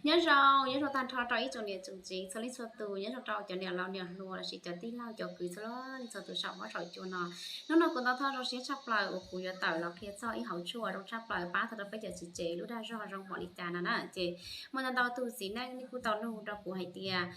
Nyob zoo, nyob zoo tag nrho rau ib tsoom niam tsoom txiv txhua leej txhua tus, nyob zoo rau cov niam laus niam hluas los sis cov tij laug cov kwv txhua leej txhua tus saum huab saum cua no. Hnub no kuv ntau thov zoo siab tshaj plaws uas kuv yuav tawm los qhia txog ib hauv tshuaj zoo tshaj plaws pab tau rau peb cov txiv tsev lub dag zog zoo npaum li cas no na. Ces muaj ntau ntau tus txiv neej nej kuj tau nug rau kuv hais tias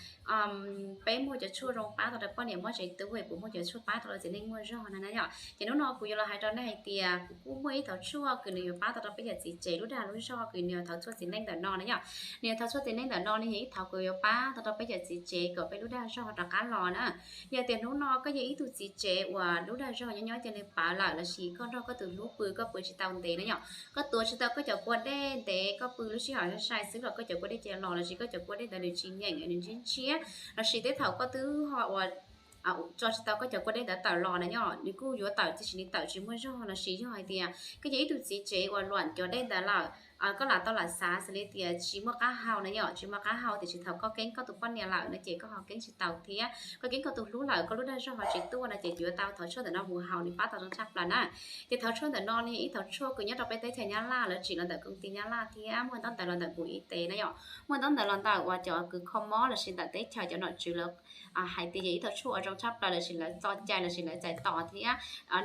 peb muaj cov tshuaj zoo pab tau rau poj niam mob tsev tub, puas muaj cov tshuaj pab tau rau txiv neej muaj zog no na yom. Ces hnub no kuv yuav los hais rau nej hais tias kuv kuj muaj ib thauv tshuaj kws nws yuav pab tau rau peb cov txiv tsev lub dag lub zog kws nws yog thauv tshuaj txiv neej ntawm no na yom. Nws yog thauv tshuaj txiv neej ntawm no nws yog ib thauv kws yuav pab tau rau peb cov txiv tsev kom peb lub dag zog rov qab los na. Yog tias hnub no koj yog ib tug txiv tsev uas lub dag zog nyob nyob cia li pawv lawm lossis koj nrog koj tus hlub pw koj pw tsis tau ntev na yom, koj tuav tsis tau koj cov kua dej ntev, koj pw lub sij hawm sai sai xwb los koj cov kua dej cia li los lossis koj cov kua dej ntawd nws tsis nyeem nws ntshiab ntshiab, lossis tej thaum koj twb ho uas tso tsis tau koj cov kua dej ntawd tawm los na yom, nws kuj yuav tawm tiam sis nws tawm tsis muaj zog lossis yog hais tias koj yog ib tug txiv tsev uas luam cov dej ntawd lawm, koj lam tau lam xav xws li tias tsis muaj qab hau na yom, tsis muaj qab hau tiam sis thaum koj keeb koj tus poj niam lawm no ces koj ho keeb tsis tau thiab koj keeb koj tus hlub lawm koj lub dag zog ho tsis tuaj no ces yuav tau thauv tshuaj ntawm no mus haus nws pab tau zoo tshaj plaws na. Ces thauv tshuaj ntawm no nws yog ib thauv tshuaj kws nyob rau peb teb chaws Nyab Laj lawv tsim los ntawm koom tij Nyab Laj thiab muaj ntaub ntawv los ntawm Bộ Y tế na yom, muaj ntaub ntawv los ntawm uas cov kws kho mob lossis ntawm teb chaws cov nom tswv lawv hais tias yog ib thauv tshuaj uas zoo tshaj plaws lossis lawv txo cai lossis lawv txais tos thiab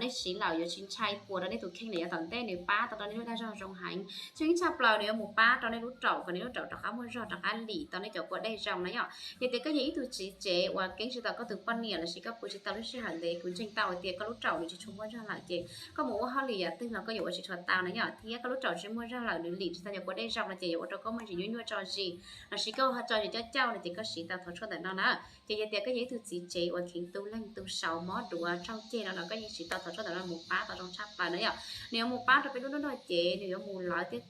nej siv lawm yuav tsis ntshai puas rau nej tus kheej na, yav tom ntej nws pab tau rau nej lub dag zog zoo heev. Tshwj tshaj plaws nws yuav mus pab rau nej lub raum kom nej lub raum rov qab muaj zog rov qab lim tau nej cov kua dej zoo na yom. Yog tias koj yog ib tug txiv tsev uas keeb tsis tau koj tus poj niam lossis koj pw tsis tau lub sij hawm ntev, kuv ntseeg tau hais tias koj lub raum nws tsis tshua muaj zog lawm ces koj mus ua hauj lwm yam twg los koj yuav ua tsis tshua tau na yom, thiab koj lub raum tsis muaj zog lawm nws lim tsis tau cov kua dej zoo no ces yuav ua rau koj muaj ntsis nyuaj nyuaj tso zis lossis koj ho tso zis coj cauj no ces koj siv tau thauv tshuaj ntawm no na. Ces yog tias koj yog ib tug txiv tsev uas kheev tu leeg tu saud mob duav tsaug ceg no los koj yeej siv tau thauv tshuaj ntawm no mus pab tau zoo tshaj plaws na yom. Nws yuav mus pab rau peb lub nruab nrog cev, nws yuav mus lawv tej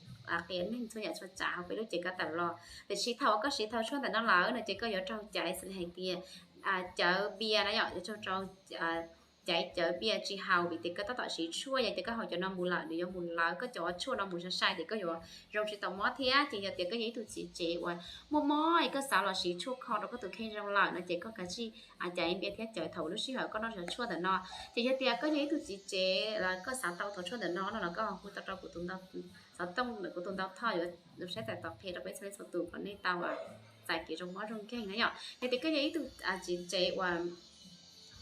qias neeg txhua yam txhua tsav hauv peb lub cev kav tawm los. Tiam sis thaum uas koj siv thauv tshuaj ntawm no lawm no ces koj yuav raug caiv xws li hais tias caiv npias na yom, yuav raug caiv caiv npias tsis haus vim tias koj tab tom siv tshuaj, yog tias koj haus cov no mus lawm nws yuav mus lawv koj cov tshuaj no mus sai sai ces koj yuav zoo tsis tau mob thiab. Ces yog tias koj yog ib tug txiv tsev uas muaj mob es koj xav los siv tshuaj kho rau koj tus kheej zoo lawm no ces koj kav tsij caiv npias thiab caiv thaum lub sij hawm koj noj cov tshuaj ntawm no. Ces yog tias koj yog ib tug txiv tsev los koj xav tau thauv tshuaj ntawm no no los koj hu tau rau kuv tus ntau, xov tooj ntawm kuv tus ntau thoj yuav saib txais tos qhia rau peb txhua leej txhua tus kom nej tau txais kev zoo mob zoo nkeeg na yom. Yog tias koj yog ib tug txiv tsev uas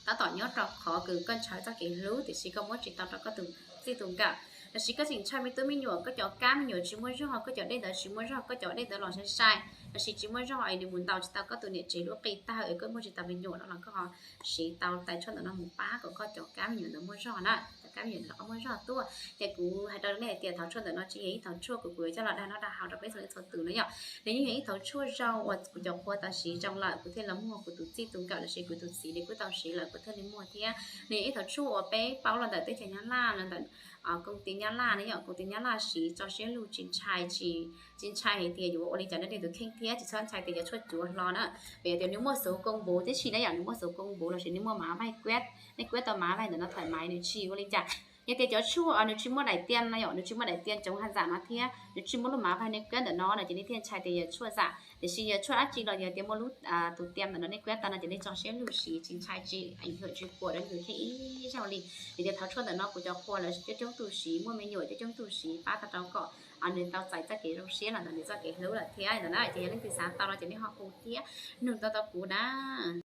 tab tom nyob rau qhov kws koj ntshaw txoj kev hlub tiam sis koj muab tsis tau rau koj tus txij tus nkawm, lossis koj tseem ntshaw me tub me nyuam, koj cov kab me nyuam tsis muaj zog, koj cov dej ntawd tsis muaj zog, koj cov dej ntawd los sai sai lossis tsis muaj zog es nws mus ntaus tsis tau koj tus niam tsev lub qij tag es koj muaj tsis tau me nyuam no los koj ho siv tau tais tshuaj ntawm no mus pab kom koj cov kab me nyuam ntawd muaj zog na, cov kab me nyuam ntawd rov qab muaj zog tuaj. Ces kuv hais rau nej hais tias thauv tshuaj ntawm no tsis yog ib thauv tshuaj kws kuv yuav coj los dag noj dag haus rau peb txhua leej txhua tus na yom. Nws yeej yog ib thauv tshuaj zoo uas kuv cov qhua tau siv zoo lawm kuv thiaj li muag, kuv tus txij tus nkawm lossis kuv tus txiv nws kuj tau siv lawm kuv thiaj li muag thiab. Nws yog ib thauv tshuaj uas peb paub los ntawm teb chaws Nyab Laj los ntawm koom tij Nyab Laj na yom, koom tij Nyab Laj siv tso siab lug tsis ntshai, tsis ntshai hais tias yuav ua li cas rau nej tus kheej thiab tsis txhob ntshai tias cov tshuaj cuav hlo na. Vim tias nws muaj xov công bố tib si na yom, nws muaj xov công bố lossis nws muaj mã vaih quét, nej quét tau mã vaih ntawm no thoải mái nws tsis ua li cas. Yog tias cov tshuaj nws tsis muaj đài tiêm na yom, nws tsis muaj đài tiêm chống hàng giả no thiab nws tsis muaj lub mã vaih nej quét ntawm no no ces nej thiaj ntshai tias yog tshuaj giả. Tiam sis yog tshuaj dab tsi los yog tias muaj lub tus tiêm ntawm no nej quét tau no ces nej tso siab lug siv tsis ntshai, tsis ảnh hưởng tsis pua rau nej tus kheej ib zaug li. Vim tias thauv tshuaj ntawm no kuv cov qhua lawv coob coob tus siv, muaj me nyuam coob coob tus siv pab tau rau kom nws tau txais txoj kev zoo siab los ntawm nws txoj kev hlub lawm thiab ntawm na. Ces yog leej twg xav tau no ces nej ho hu thiab nug tau tau kuv na.